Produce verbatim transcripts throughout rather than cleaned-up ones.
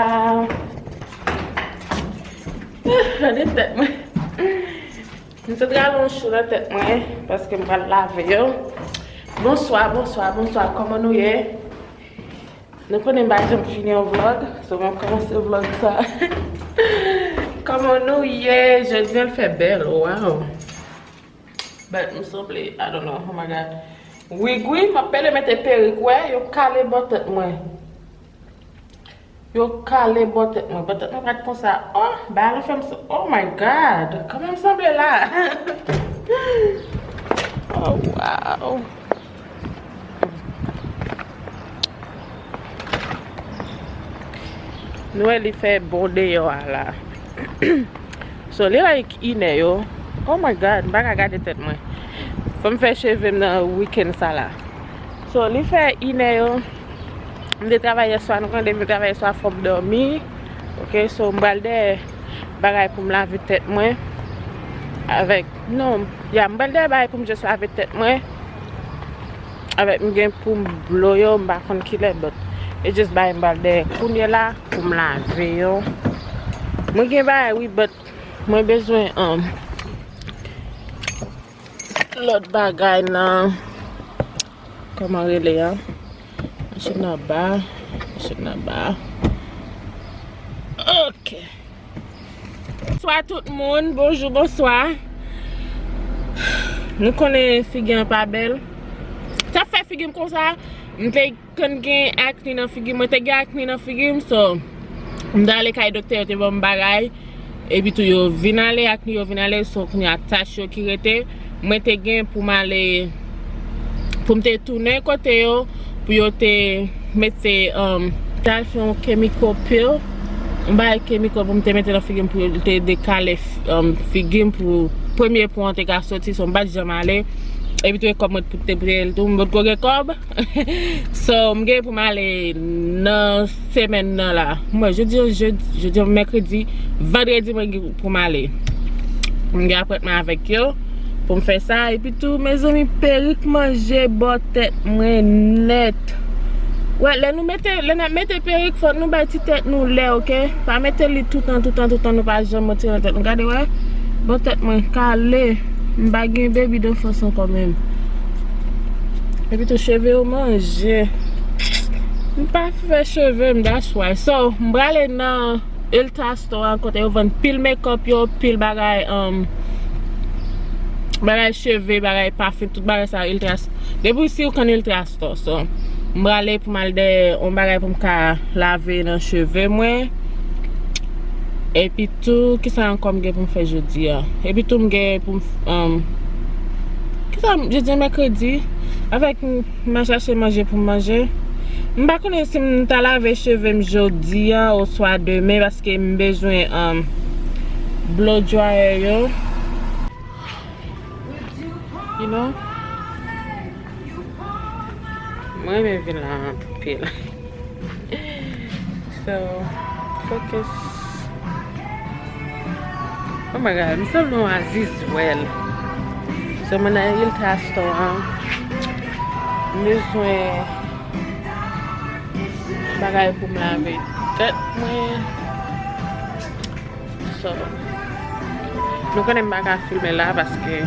Ah. Gade tèt mwen. M te pral yon chou nan tèt mwen, paske m pral lave yo. Bonswa, bonswa, bonswa. Kòman nou ye? Nou konnen m pa janm fini yon vlog, so m ap kòmanse vlog sa. Kòman nou ye? Jodi an l fè bèl, wow. But m sanble, I don't know, oh my God. Wig wi, m ap pede mete perik, wè, yo kale bò tèt mwen. Yo kale bò tèt mwen, bò tèt mwen pa t konsa. Oh, bagay la fè m sa, oh my God, kòman m sanble la? Oh, wow. Nou wè li fè bon deyò a la. So, li like inè yo. Oh my God, m pa ka gade tèt mwen. Fò m fè cheve m nan wikenn sa la. So, li fè inè yo. M te travay yèswa, nou konnen depi m travay yèswa, fò m dòmi. Ok, so, m pral dèyè bagay pou m lave tèt mwen. Avèk, non, ya, m pral dèyè bagay pou m just lave tèt mwen. Avèk m gen pou m blo yo, m pa konn kilè, but e just bagay m pral dèyè kounye la pou m lave yo. Mwen gen bagay wi, but mwen bezwen, um, lòt bagay nan, kòman rele a? Machin nan ba, machin nan ba. Ok. Bonswa tout moun, bonjou, bonswa. Nou konnen figi an pa bèl. Sa fè figi m konsa, m te konn gen akne nan figi m, mwen te gen akne nan figi m, so, m t ale kay doktè, yo te ban m bagay, epi tou yo vin ale, akne yo vin ale, so, kounye a tach yo ki rete, mwen te gen pou m ale, pou m te tounen kote yo, pou yo te mete, um, t al fè yon chemical peel, yon bagay chemical pou m te mete nan figi m pou yo te dekale, um, figi m pou premye po an te ka soti, so m pa t janm ale, epi tou e kòb mwen te peye l tou, m potko gen kòb. So, m gen pou m ale nan semèn nan la. Mwen, jodi, jodi, jodi, mèkredi, vandredi, mwen gen pou m ale. M gen apwentman avèk yo pou m fè sa. Epi tou, mezanmi, perik manje bò tèt mwen nèt. Wè, lè nou mete, lè n ap mete perik, fòk nou bay ti tèt nou lè, ok? Pa mete li toutan, toutan, toutan, nou pa janm retire nan tèt nou. Gade, wè, bò tèt mwen kale. M pa gen baby d'enfance ankò menm. Epi tou cheve yo manje. M pa fè cheve m, that's why. So, m prale nan Ulta Store a kote yo vann pil makeup yo, pil bagay, um, bagay cheve, bagay pafen, tout bagay sa Ulta Store. Depi si ou konn Ulta Store, so, m prale pou m al dèyè yon bagay pou m ka lave nan cheve mwen. Epi tou, kisa ankò m gen pou m fè jodi a? Epi tou, m gen pou m, um, kisa m, jodi a mèkredi, avèk m, m al chache manje pou m manje. M pa konnen si m ta lave cheve m jodi a oswa demen, paske m bezwen, um, blow dryer yo. You know? Mwen renmen vin la anpil. So, focus. Oh my God, m sanble yon Azizwèl. So, mwen nan Ulta Store an. M bezwen bagay pou m lave tèt mwen. So, nou konnen m pa ka filme la paske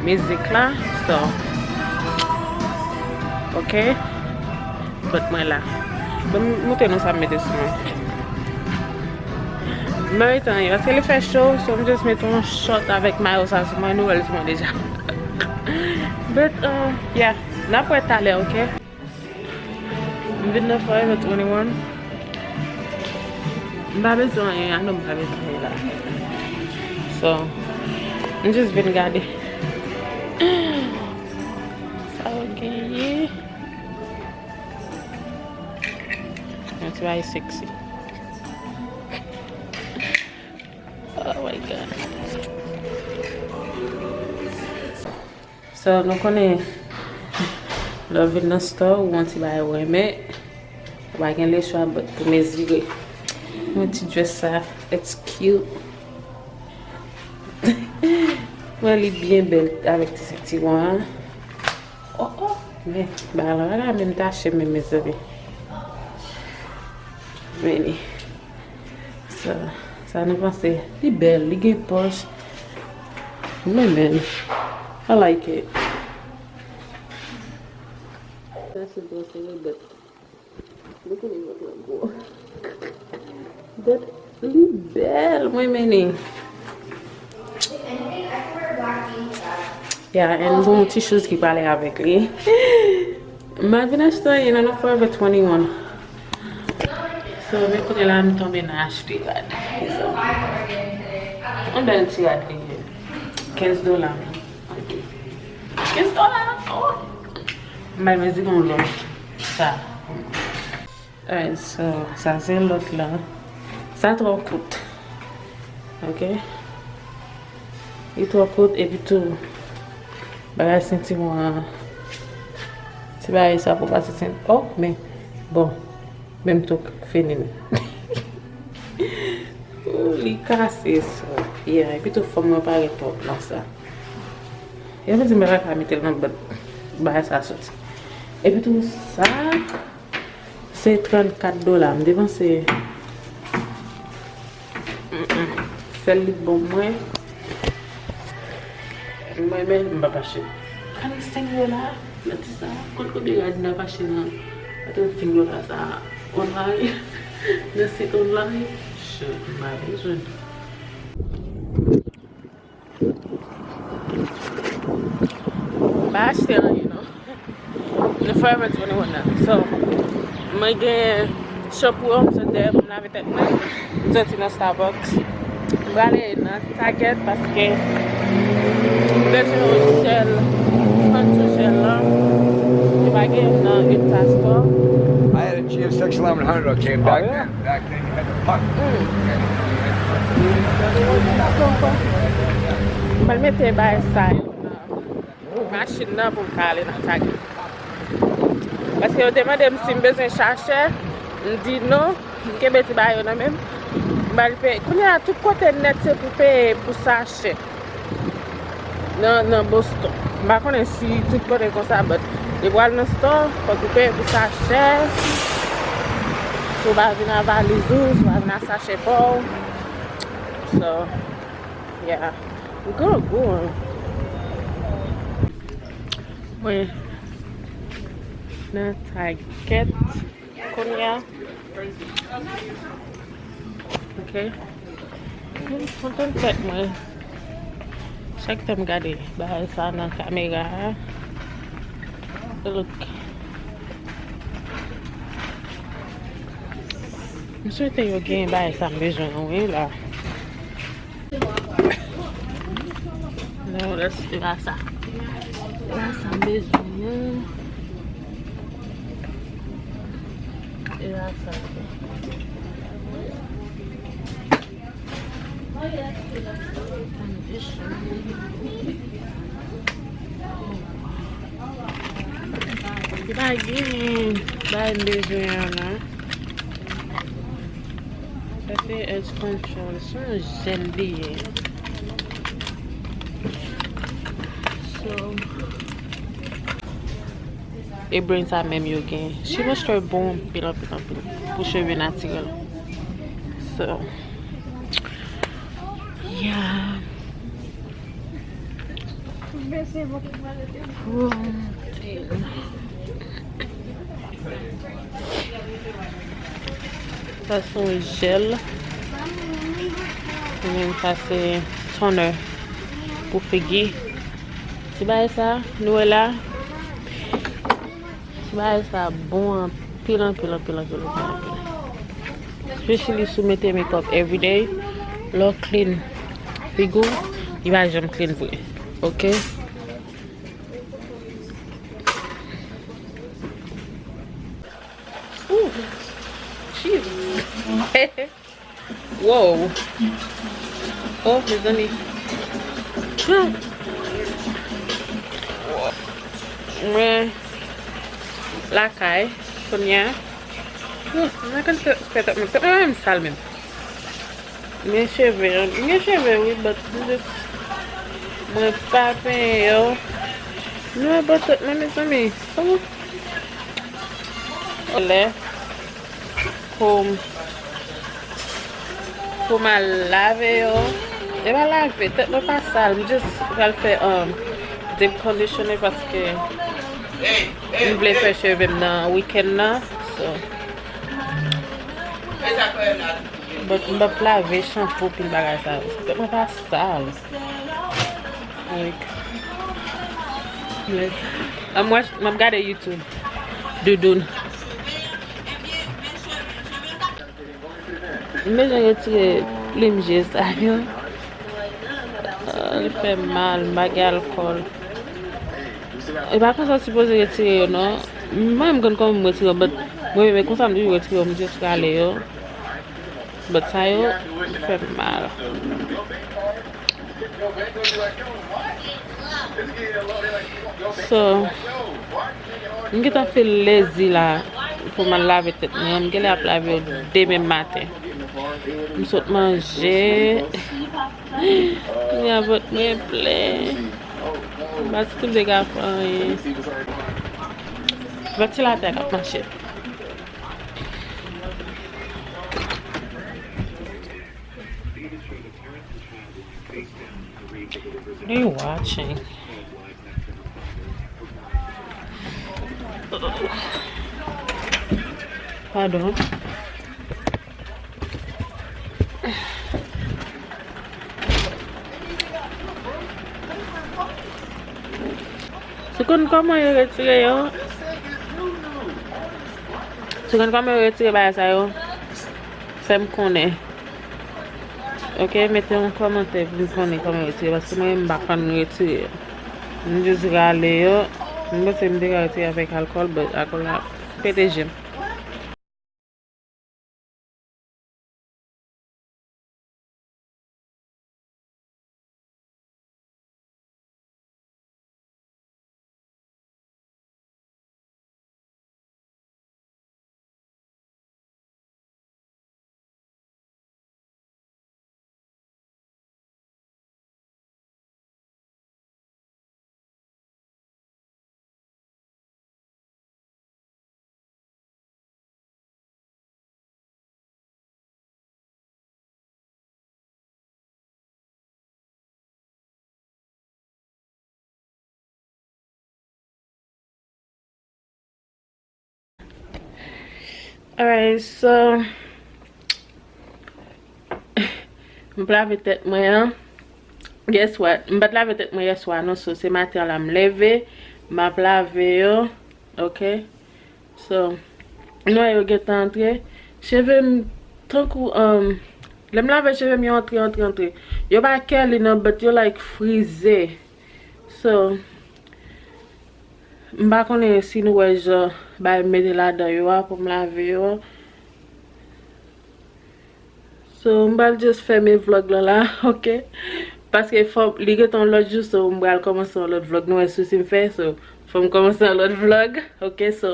mizik la. So, ok. But mwen la. Bon, m montre nou sa m mete sou mwen. M pa mete anyen paske li fè cho, so m just mete yon short avèk mayo sa sou mwen, nou wè l sou mwen deja. But, uh, yeah, n ap wè talè, ok? M vin nan Forever twenty-one. M pa bezwen anyen, I know m pa bezwen anyen la. So, m just vin gade. Sa yo genyen. Yon ti bagay sexy. Oh my God. So, nou konnen, lè w vin nan store, ou wè yon ti bagay ou renmen, ou pa gen lechwa, but pou mezire. Yon ti dress sa, it's cute. Mwen, li byen bèl avèk ti sentiwon an. Oh, oh, men, bagay la pa ka menm tache menm, mezanmi. Meni. Sa, sa nou panse? Li bèl, li gen pòch. Mwen menm, I like it. Sa se gwo, se vre, but look at it, look like gwo. But li bèl, mwen mennen. Yeah, and bon, ti shoes ki prale avèk li. M pa vin achte anyen nan, nan Forever twenty-one. So, men kounye la, m tonbe nan achte rad. Yon bèl ti rad li ye. Kenz dola. Ok. Kenz dola. Oh. M bay mezi yon lòt. Sa. Alright, so, sa se lòt la. Sa twò kout. Ok? Li twò kout, epi tou, bagay sentiwon an. Ti bagay sa pou pase senti. Oh, men, bon, menm tou fini. Oh, li kase, so. Yeah, epi tou fòm mwen parèt twòp nan sa. Yo vle di mwen pa ka mete l nan bòt bagay sa soti. Epi tou sa, se trannkat dola. M depanse, mm, mm, sèl li t bon mwen. Mwen menm, m p ap achte. Trannsenk dola, nan ti sa, konn konbyen rad m t ap achte nan trannsenk dola sa, online, nan sit online? Shit, m pa bezwen. M pa achte anyen, non. Nou Forever twenty-one nan. So, mwen gen shampoo, m sot dèyè pou m lave tèt mwen. M soti nan Starbucks. M prale nan Target paske m bezwen yon jèl, contour jèl lan. Yo pa gen nan Ulta Store. I had a G M six eleven hundred, okay, back then, back then you had to park. Mm. M al mete bagay sa yo nan machin nan pou m ka ale nan Target. Paske yo te mande m si m bezwen sachè, m di non, m kenbe ti bagay yo nan men m. M al peye. Kounye a, tout kote nèt se pou peye pou sachè. Nan, nan Boston. M pa konnen si tout kote konsa, but depi w al nan store, fòk ou peye pou sachè. Si w pa vin a valiz ou, si w pa vin a sachè pa w. So, yeah. Gwo gou, hein. Mwen nan Target kounye a. Ok. Mwen kontan tèt mwen. Chak tan m gade bagay sa nan kamera a. Look. M swete yo gen bagay sa m bezwen an, wi, la. Non, se pa sa. Se pa sa m bezwen an. Se pa sa. Li pa gen bagay m bezwen an, non. Sa se edge control. Se yon jèl li ye. So, e brand sa menm yo gen. She Moisture bon anpil, anpil, anpil pou cheve natirèl. So, yeah. Pou Sa se yon jèl. Men sa se toner pou figi. Ti bagay sa, nou wè la. Ti bagay sa bon anpil, anpil, anpil, anpil, anpil, anpil. Especially si w mete makeup everyday, lè w clean figi w, li pa janm clean vre. Ok? Ooh, Jesus. Wow. Oh, mezanmi. Hmm. Mwen lakay kounye a. Hmm, mwen konn fè, fè tèt mwen, tèt mwen menm sal menm. Men cheve, men cheve wi, but just mwen pa penyen yo. Nou wè bò tèt mwen, mezanmi. Kòman? Lè pou m Pou m al lave yo. E pa lave, tèt mwen pa sal. M just pral fè um, deep conditioning paske m vle fè cheve m nan weekend nan. So, but m p ap lave, shampoo, pil bagay sa. Tèt mwen pa sal. Like, like, m ap gade YouTube. Doudoun. M bezwen retire plim je sa yo. Ah, li fè mal, m pa gen alkòl. E pa konsa w sipoze retire yo, non. Mwen menm konn kòman m retire yo, but mwen menm konsa m toujou retire yo, m just rale yo. But sa yo fè mal. So, m gentan feel lazy la pou m al lave tèt mwen. M genlè ap lave yo demen maten. M sot manje. Kounye a vant mwen plen. M pa sipoze ka fè anyen. Vantilatè a k ap mache. What are you watching? Pardon. Se konn kòman yo retire yo? Se konn kòman yo retire bagay sa yo? Fè m konnen. Ok, mete yon kòmantè pou m konnen kòman yo retire, paske mwen menm m pa konn retire. M just rale yo. M panse m te ka retire avèk alkòl, but alkòl la pete je m. Alright, so, m ap lave tèt mwen an. Guess what? M pa t lave tèt mwen yèswa, non, so se maten an la m leve, m ap lave yo, ok? So, nou wè yo gentan antre. Cheve m tankou, um, lè m lave cheve m, yo antre, antre, antre. Yo pa curly non, but yo, like, frize. So, m pa konnen si nou wè jan bagay m mete ladan yo a pou m lave yo. So, m pral just fèmen vlog lan la, ok? Paske fò, li gentan yon lòt jou, so m pral kòmanse yon lòt vlog. Nou wè sousi m fè, so fò m kòmanse yon lòt vlog, ok? So,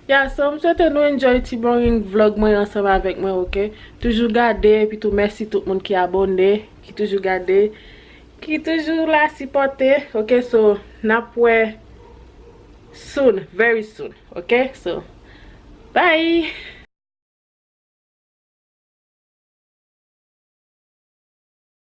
yeah, so m swete nou enjoy ti boring vlog mwen ansanm avèk mwen, ok? Toujou gade, epi tou mèsi tout moun ki abòne, ki toujou gade, ki toujou la sipòte, ok? So, n ap wè soon, very soon, ok? So, bye!